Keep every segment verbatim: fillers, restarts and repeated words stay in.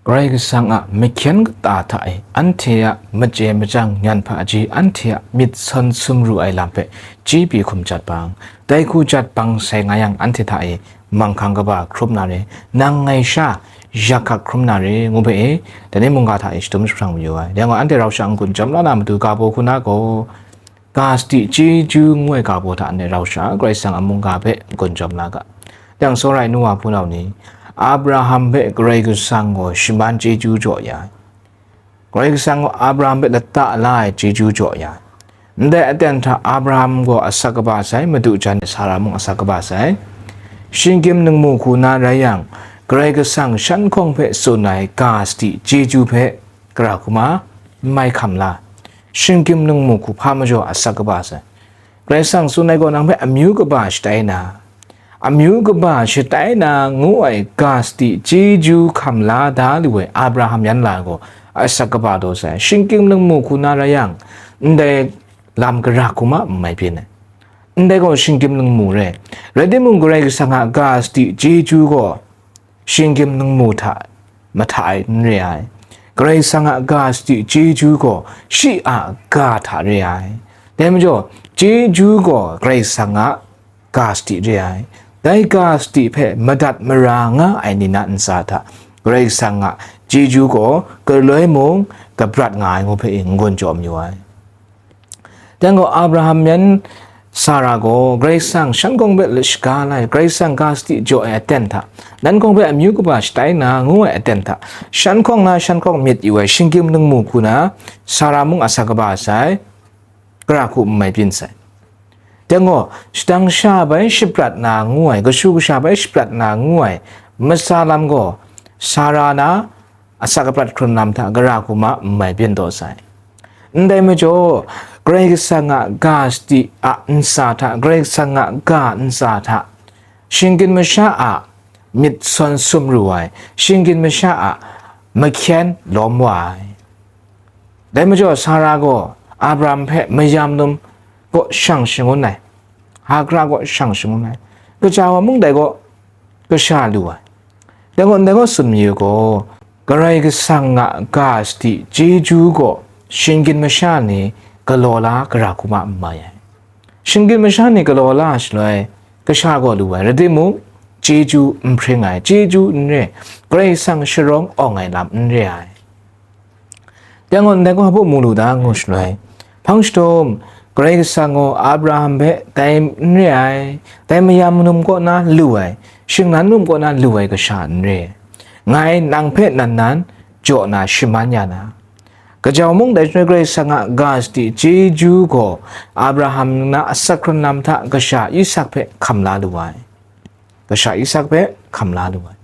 Karai Kasang a mahkyen kata hta e anhte a machye machyang nyan hpaji anhte a myit sawn sumru ai lam hpe chyeju hkum jat bang, dai hku jat bang sai nga yang anhte hta e manghkang kaba hkrum na re, nang ngai sha yak hkak hkrum na re, ngu hpe e, dai ni mungga hta e shadum jahprang mayu ai. Dai gaw anhte rau sha n-gun jawm la na matu ga baw hku na gaw, ga sadi chyeju ngu ai ga baw hta ndai rau sha Karai Kasang a mungga hpe n-gun jawm la ga. Dang tsawra ai nu wa hpunau ni, Abraham hpe Karai Kasang gaw shaman chyeju jaw ya ai. Karai Kasang gaw Abraham hpe lata la ai chyeju jaw ya ai. Ndai aten hta Abraham gaw asak kaba sai, madu jan e Sara mung asak kaba sai. Shinggyim ningmu hku na rai yang, Karai Kasang shan hkawng hpe tsun ai ga sadi chyeju hpe gara hku ma, n mai hkam la. Shinggyim ningmu hku hpa majaw asak kaba sai. Karai Kasang tsun ai gaw nang hpe amyu kaba shatai na, amyu kaba shatai na ngu ai ga sadi chyeju hkam la da lu ai Abraham yan la gaw asak kaba daw sai. Shinggyim ningmu hku na rai yang, ndai lam gara hku ma n mai byin ai. Ndai gaw shinggyim ningmu re. Rai timung, Karai Kasang a ga sadi chyeju gaw shinggyim ningmu hta mahta ai n re ai. Karai Kasang a ga sadi chyeju gaw shi a ga hta re ai. Dai majaw, chyeju gaw Karai Kasang a ga sadi re ai. Dai ga sadi hpe madat mara nga ai ni na ntsa hta Karai Kasang a chyeju gaw galoi mung kabrat nga ai ngu hpe e n-gun jaw mayu ai. Dang gaw Abraham yan Sara gaw Karai Kasang shan hkawng hpe shaga la ai, Karai Kasang ga sadi jaw ai aten hta, nan hkawng hpe amyu kaba shatai na ngu ai aten hta, shan hkawng na shan hkawng myit yu ai shinggyim ningmu hku na, Sara mung asak kaba sai, gara hku n mai byin sai. Dang gaw, shadang sha bai shaprat na ngu ai, kashu kasha bai shaprat na ngu ai, matsa lam gaw, Sara na asak aprat hkrun lam hta gara hku ma n mai byin daw sai. Ndai majaw, Karai Kasang a ga sadi a ntsa hta, Karai Kasang a ga ntsa hta, shinggyim masha a myit sawn sumru ai, shinggyim masha a mahkyen lawm wa ai. Dai majaw, Sara gaw Abraham hpe mayam num kaw shang shangun ai, Hagara kaw shang shangun ai, kaja wa mung dai gaw kasha lu ai. Dai gaw, ndai gaw tsun mayu gaw, Karai Kasang a ga sadi chyeju gaw shinggyim masha ni galaw la gara hku ma n mai ai. Shinggyim masha ni galaw la shaloi, kasha gaw lu ai, rai timung, chyeju n hpring ai, chyeju n re, Karai Kasang sharawng awng ai lam n re ai. Dang gaw, ndai gaw hpa mu lu da ngu shaloi, hpang shadum, Karai Kasang gaw Abraham hpe dai n re ai, dai mayam num kaw na lu ai, shingnan num kaw na lu ai kasha n re, ngai nang hpe nan nan jaw na shaman ya na. Kaja wa mung dai shaloi Karai Kasang a ga sadi chyeju gaw Abraham na asak hkrun lam hta kasha Isak hpe hkam la lu ai. Kasha Isak hpe hkam la lu ai.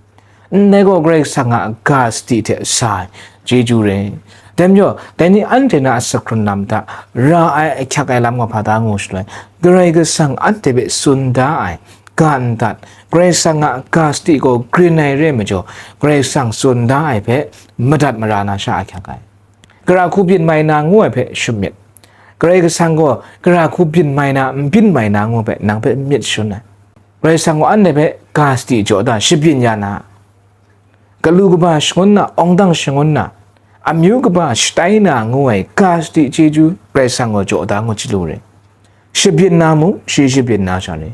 Ndai gaw Karai Kasang a ga sadi hte sa ai chyeju re. Dai majaw, dai ni anhte na asak hkrun lam hta ra ai ahkyak ai lam gaw hpa da ngu shaloi, Karai Kasang anhte hpe tsun da ai ga ndat, Karai Kasang a ga sadi gaw grin ai re majaw, Karai Kasang tsun da ai hpe madat mara na sha ahkyak ai. Gara hku byin mai na ngu ai hpe shum myit. Karai Kasang gaw gara hku byin mai na, n byin mai na ngu ai hpe nang hpe n myit shun ai. Karai Kasang gaw anhte hpe ga sadi jaw da, shabyin ya na, galu kaba shangun na, awng dang shangun na, amyu kaba shatai na ngu ai ga sadi chyeju Karai Kasang gaw jaw da ngu chyalu re. Shabyin na mung, shi shabyin na sha re.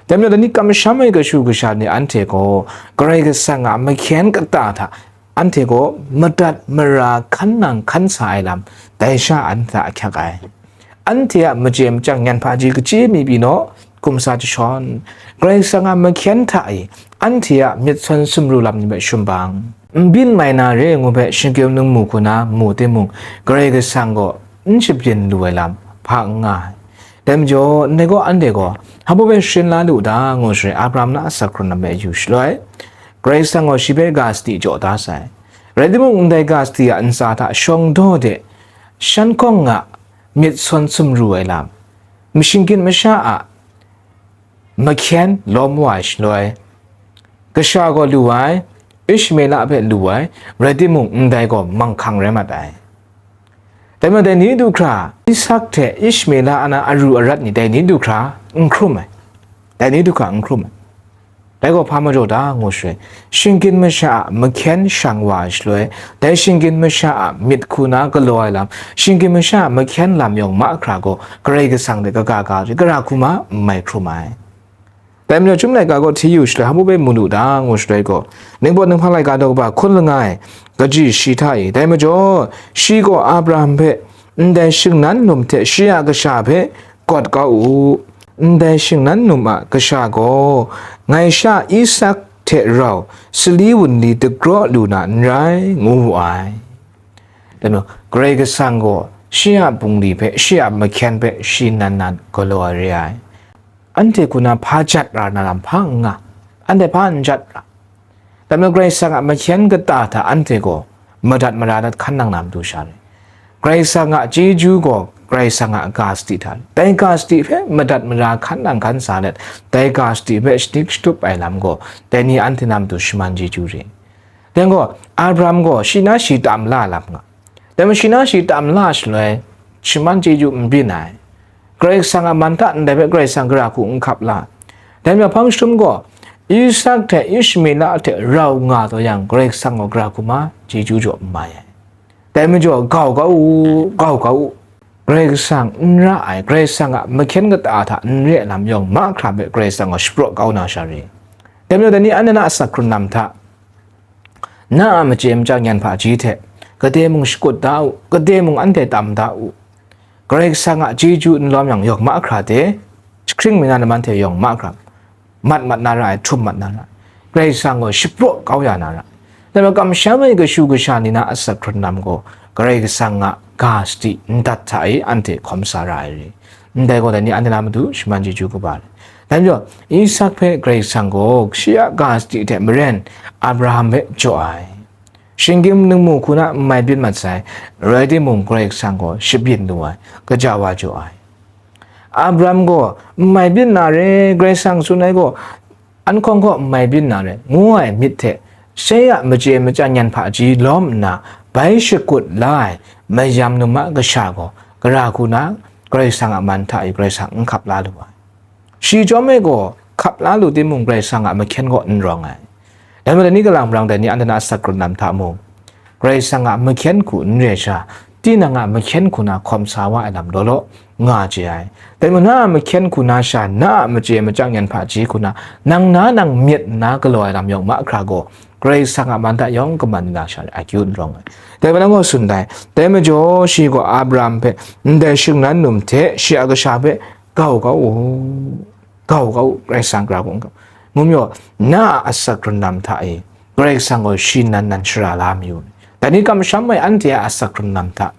Dai majaw, dai ni kamsham ai kashu kasha ni anhte gaw Karai Kasang a mahkyen kata hta anhte gaw madat mara hkan nang hkan sa ai lam, dai sha anhte hta ahkyak ai. Anhte a machye machyang nyan hpaji kachyi mi pyi naw, hkum sa jashawn, Karai Kasang a mahkyen hta e anhte a myit sawn sumru lam ni hpe shum bang, n byin mai na re ngu hpe shinggyim ningmu hku na mu timung, Karai Kasang gaw n shabyin lu ai lam hpa n nga ai. Dai majaw, ndai gaw anhte gaw hpa baw hpe sharin la lu da ngu shaloi, Abraham na asak hkrun lam hpe yu shaloi, Karai Kasang gaw shi hpe ga sadi jaw da sai. Rai timung, ndai ga sadi a ntsa hta shawng daw de, shan hkawng a myit sawn sumru ai lam, mashinggyim masha a mahkyen lawm wa ai shaloi, kasha gaw lu ai, Ishmela hpe lu ai, rai timung, ndai gaw manghkang rai mat ai. Dai majaw, dai ni du hkra, Isak hte Ishmela a na aru arat ni dai ni du hkra n hkrum ai. Dai ni du hkra n hkrum ai. Dai gaw hpa majaw ta ngu shaloi, shinggyim masha a mahkyen shang wa ai shaloi, dai shinggyim masha a myit hku na galaw ai lam, shinggyim masha a mahkyen lam yawng mahkra gaw Karai Kasang hte kaga ga re, gara hku ma n mai hkrum ai. Dai majaw, Chyum laika gaw hti yu shaloi, hpa bai mu lu ta ngu shaloi gaw, Ningpawt Ninghpang laika daw kaba hkun langai kaji shi hta e. Dai majaw, shi gaw Abraham hpe, ndai shingnan num hte shi a kasha hpe, kawt kau u. Ndai shingnan num a kasha gaw, ngai sha Isak hte rau sali wunli dagraw lu na n rai, ngu wu ai. Dai majaw, Karai Kasang gaw shi a bungli hpe, shi a mahkyen hpe shi nan nan galaw ai re ai. Anhte hku na hpa jat ra na lam hpa n nga, anhte hpa n jat ra. Dai majaw, Karai Kasang a mahkyen kata hta anhte gaw madat mara dat hkan nang na matu sha re. Karai Kasang a chyeju gaw Karai Kasang a ga sadi hta re. Dai ga sadi hpe madat mara hkan nang hkan sa let, dai ga sadi hpe shadik shatup ai lam gaw, dai ni anhte na matu shaman chyeju re. Dai gaw, Abraham gaw shi na shi tam la lam nga. Dai majaw, shi na shi tam la shaloi, shaman chyeju n byin ai. Karai Kasang a man hta ndai hpe Karai Kasang gara hku n hkap la. Dai majaw, hpang jahtum gaw, Isak hte Ishmela hte rau nga taw yang, Karai Kasang gaw gara hku ma chyeju jaw n mai ai. Dai majaw, gau kau u, gau kau u. Karai Kasang n ra ai, Karai Kasang a mahkyen kata hta n re ai lam yawng mahkra hpe Karai Kasang gaw shapraw kau na sha re. Dai majaw, dai ni anhte na asak hkrun lam hta, na a machye machyang nyan hpaji hte, kade mung shakut da u, kade mung anhte tam da u. Karai Kasang a chyeju n lawm yang yawng mahkra hte, jahkring mi na laman hte yawng mahkra, mat mat na ra ai, htum mat na ra ai. Karai Kasang gaw shapraw kau ya na ra ai. Dai majaw, kamsham ai kashu kasha ni na asak hkrun lam gaw, Karai Kasang a ga sadi n dat hta e anhte hkawm sa ra ai re. Ndai gaw, dai ni anhte na matu shaman chyeju kaba re. Dai majaw, Isak hpe Karai Kasang gaw shi a ga sadi hte maren Abraham hpe jaw ai. Shinggyim ningmu hku na n mai byin mat sai, rai timung, Karai Kasang gaw shabyin lu ai, kaja wa jaw ai. Abraham gaw, "N mai byin na re, Karai Kasang tsun ai gaw, an hkawng kaw n mai byin na re," ngu ai myit hte, sai a machye machyang nyan hpaji lawm nna, bai shakut la ai mayam num a kasha gaw, gara hku na Karai Kasang a man hta e Karai Kasang n hkap la lu ai. Shi chyawm e gaw, hkap la lu timung, Karai Kasang a mahkyen gaw n rawng ai. Dai majaw, dai ni kalang marang dai ni anhte na asak hkrun lam hta mung, Karai Kasang a mahkyen hku n re sha, tinang a mahkyen hku na hkawm sa wa ai lam law law nga chye ai. Dai majaw, na a mahkyen hku na sha, na a machye machyang nyan hpaji hku na, nang na nang myit nna galaw ai lam yawng mahkra gaw, Karai Kasang a man hta yawng kaman ni na sha re, akyu n rawng ai. Dai majaw, nang gaw tsun dai. Dai majaw, shi gaw Abraham hpe, ndai shingnan num hte shi a kasha hpe, gau kau u, gau kau u, Karai Kasang gara hku n hkap. Ngu majaw, na a asak hkrun lam hta e, Karai Kasang gaw shi nan nan shara la mayu. Dai ni kamsham ai anhte a asak hkrun lam hta,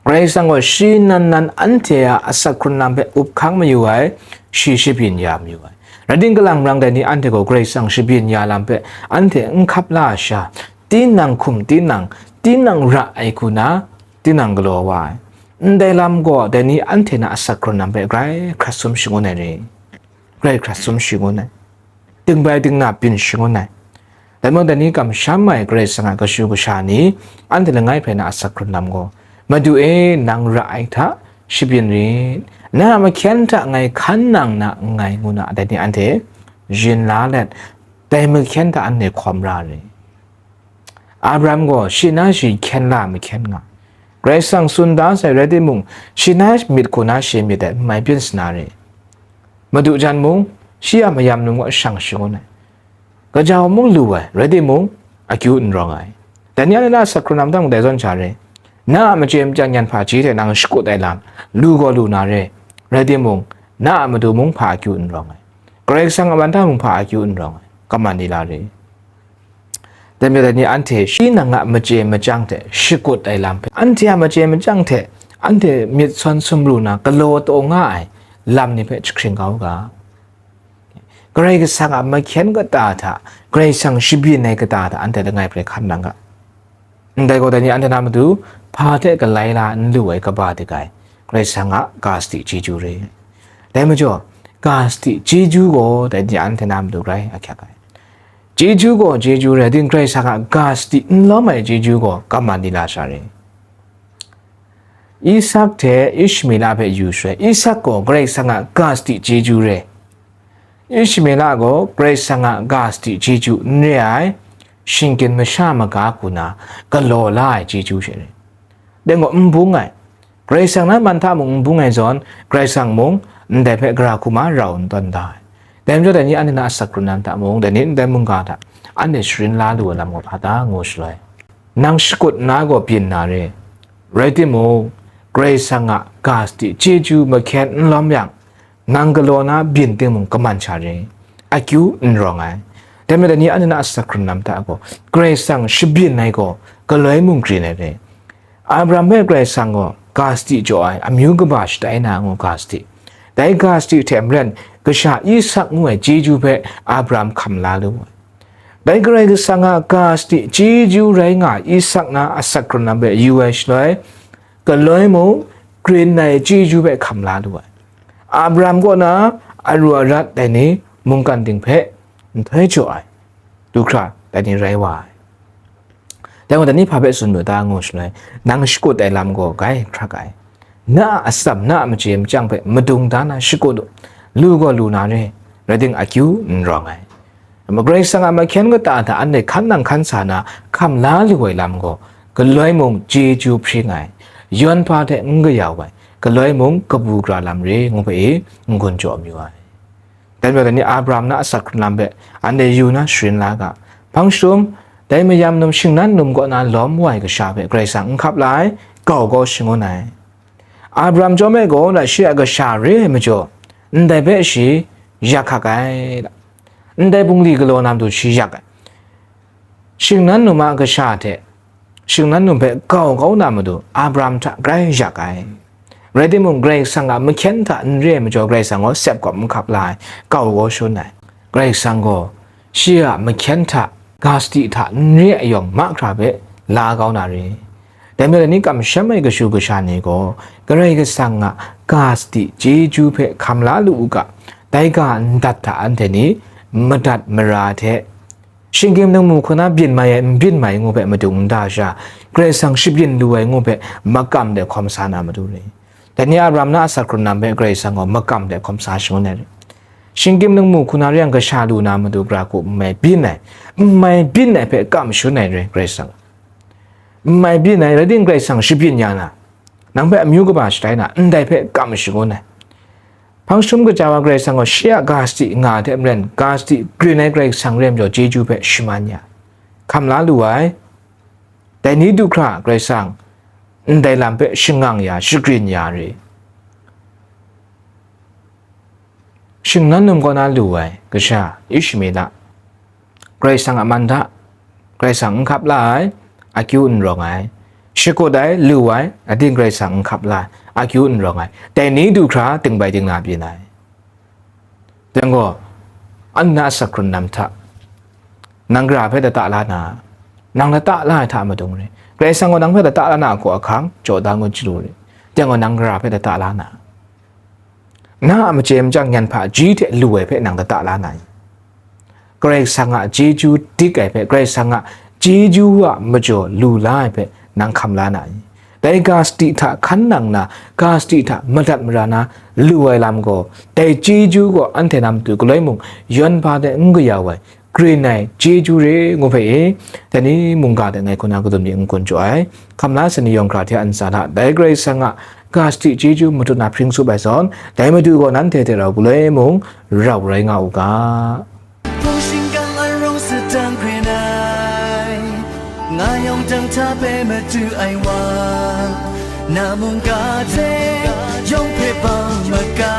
Karai Kasang gaw shi nan nan anhte a asak hkrun lam hpe up hkang mayu ai, shi shabyin ya mayu ai. Rai timung, kalang marang dai ni anhte gaw Karai Kasang shabyin ya lam hpe anhte n hkap la sha, tinang hkum, tinang, tinang ra ai hku na, tinang galaw wa ai. Ndai lam gaw, dai ni anhte na asak hkrun lam hpe grai hkrat sum shangun ai re, grai hkrat sum shangun ai, dingbai dingna byin shangun ai. Dai majaw, dai ni kamsham ai Karai Kasang a kashu kasha ni, anhte langai hpe na asak hkrun lam gaw, "Madu e, nang ra ai hta shabyin rit, na a mahkyen hta ngai hkan nang na nngai," ngu na, dai ni anhte yin la let, dai mahkyen hta anhte hkawm ra ai. Abraham gaw shi na shi hkyen la mahkyen nga. Karai Kasang tsun da sai rai timung, shi na myit hku na shi myit ai n mai byin sa na re. Madu jan mung, shi a mayam num gaw shang shangun ai. Kaja wa mung lu ai, rai timung, akyu n rawng ai. Dai ni anhte na asak hkrun lam hta mung dai zawn sha re. Na a machye machyang nyan hpaji hte nang shakut ai lam, lu gaw lu na re. Rai timung, na a matu mung hpa akyu n rawng ai. Karai Kasang a man hta mung hpa akyu n rawng ai. Kaman ni la re. Dai majaw, dai ni anhte shi nang a machye machyang hte shakut ai lam hpe, anhte a machye machyang hte anhte myit sawn sumru na galaw taw nga ai lam ni hpe jahkring kau u ga. Karai Kasang a mahkyen kata hta, Karai Kasang shabyin ai kata hta anhte langai hpe hkan nang ga. Ndai gaw, dai ni anhte na matu hpa hte galai la n lu ai kaba dik ai, Karai Kasang a ga sadi chyeju re. Dai majaw, ga sadi chyeju gaw dai ni anhte na matu grai ahkyak ai. Chyeju gaw chyeju rai, ding Karai Kasang a ga sadi n lawm ai chyeju gaw kaman ni la sha re. Isak hte Ishmela hpe yu shaloi, Isak gaw Karai Kasang a ga sadi chyeju re. Ishmela gaw Karai Kasang a ga sadi chyeju n re ai, shinggyim masha maga hku na galaw la ai chyeju she re. Dai gaw n bung ai. Karai Kasang na man hta mung n bung ai zawn, Karai Kasang mung ndai hpe gara hku ma rau n tawn da ai. Dai majaw, dai ni anhte na asak hkrun lam hta mung, dai ni ndai mungga hta anhte sharin la lu ai lam gaw hpa ta ngu shaloi, nang shakut nna gaw byin na re. Rai timung, Karai Kasang a ga sadi chyeju mahkyen n lawm yang, nang galaw na byin ting mung kaman sha re, akyu n rawng ai. Dai majaw, dai ni anhte na asak hkrun lam hta gaw, Karai Kasang shabyin ai gaw, galoi mung grin ai re. Abraham hpe Karai Kasang gaw ga sadi jaw ai, amyu kaba shatai na ngu ga sadi. Dai ga sadi hte maren, kasha Isak ngu ai chyeju hpe Abraham hkam la lu ai. Dai Karai Kasang a ga sadi chyeju rai nga ai Isak na asak hkrun lam hpe yu ai shaloi, galoi mung grin ai chyeju hpe hkam la lu ai. Abraham kaw na aru arat dai ni mungkan ting hpe nhtoi jaw ai du hkra dai ni rai wa ai. Dai gaw, dai ni hpa hpe tsun mu ta ngu shaloi, nang shakut ai lam gaw grai hkrak ai. Na a atsam, na a machye machyang hpe madung da na shakut u, lu gaw lu na re, rai timung, akyu n rawng ai. Karai Kasang a mahkyen kata hta anhte hkan nang hkan sa na hkam la lu ai lam gaw, galoi mung chyeju hpring ai, yawn hpa hte n kayau ai, galoi mung kabu gara lam re ngu hpe e n-gun jaw mayu ai. Dai majaw, dai ni Abraham na asak hkrun lam hpe anhte yu na sharin la ga. Hpang jahtum, dai mayam num shingnan num kaw na lawm wa ai kasha hpe Karai Kasang n hkap la ai, gau kau shangun ai. Abraham chyawm e gaw, na shi a kasha re ai majaw, ndai hpe shi yak hkak ai, ndai bungli galaw na matu shi yak ai. Shingnan num a kasha hte shingnan num hpe gau kau na matu Abraham hta grai yak ai. Rai timung, Karai Kasang a mahkyen hta n re ai majaw, Karai Kasang gaw sep kawp n hkap la ai, gau kau shangun ai. Karai Kasang gaw shi a mahkyen hta, ga sadi hta n re ai yawng mahkra hpe la kau na re. Dai majaw, dai ni kamsham ai kashu kasha ni gaw, Karai Kasang a ga sadi chyeju hpe hkam la lu u ga, dai ga ndat hta anhte ni madat mara hte, shinggyim ningmu hku na byin mai ai, n byin mai ngu hpe madung n da sha, Karai Kasang shabyin lu ai ngu hpe makam de hkawm sa na matu re. Dai ni Abraham na asak hkrun lam hpe Karai Kasang gaw makam de hkawm sa shangun ai re. Shinggyim ningmu hku na re yang, kasha lu na matu gara hku n mai byin ai, n mai byin ai hpe kam shangun ai re, Karai Kasang. N mai byin ai, rai timung, Karai Kasang shabyin ya na, nang hpe amyu kaba shatai na, ndai hpe kam shangun ai. Hpang jahtum kaja wa Karai Kasang gaw shi a ga sadi nga ai hte maren, ga sadi grin ai Karai Kasang re ai majaw, chyeju hpe shaman ya, hkam la lu ai. Dai ni du hkra Karai Kasang ndai lam hpe shangang ya, shagrin ya re. Shingnan num kaw na lu ai kasha Ishmela, Karai Kasang a man hta, Karai Kasang n hkap la ai, akyu n rawng ai. Shakut ai, lu ai, rai timung, Karai Kasang n hkap la ai, akyu n rawng ai. Dai ni du hkra ting bai ting na byin ai. Dai gaw, anhte na asak hkrun lam hta, nang gara hpe lata la na, nang lata la ai hta madung re. Karai Kasang gaw nang hpe lata la na a hku ahkang, jaw da ngut chyalu re. Dai gaw, nang gara hpe lata la na, na a machye machyang nyan hpaji hte lu ai hpe nang lata la na i? Karai Kasang a chyeju dik ai hpe, Karai Kasang a chyeju a majaw lu la ai hpe nang hkam la na i? Dai ga sadi hta hkan nang na, ga sadi hta madat mara na lu ai lam gaw, dai chyeju gaw anhte na matu galoi mung yawn hpa de n kayau ai, grin ai chyeju re ngu hpe e, dai ni mungga de ngai hku na kadum ni n-gun jaw ai. Hkam la ai ni yawng hkra hte a ntsa hta, dai Karai Kasang a ga sadi chyeju matut na hpring tsup ai zawn, dai Madu gaw nanhte hte rau galoi mung rau rai nga u ga. Hpung shingkang arawng sadang hkren ai, nga yawng dang hta hpe madu ai wa, na mungga hte yawng hpe bau maga,